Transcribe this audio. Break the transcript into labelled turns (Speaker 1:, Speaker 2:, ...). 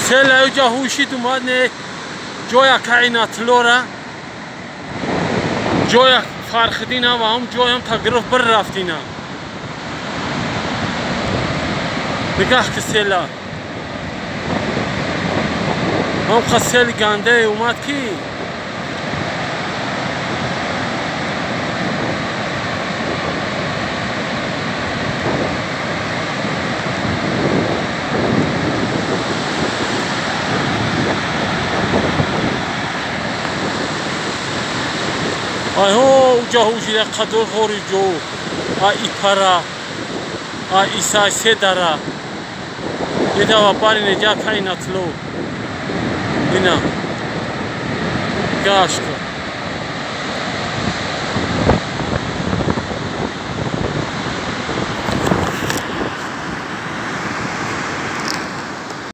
Speaker 1: Сел аюҷа ҳушид омад, не ҷоя каинатлора ҷоя фархидина ва ҳам ҷоям тагириф бир рафтина. Нигаҳ ки села ҳам қа сели гандае омад ки айҳо уҷа ҳушида қадор ғори ҷо а ипара а иса се дара едава бари неҷа кайнатло ина гашка.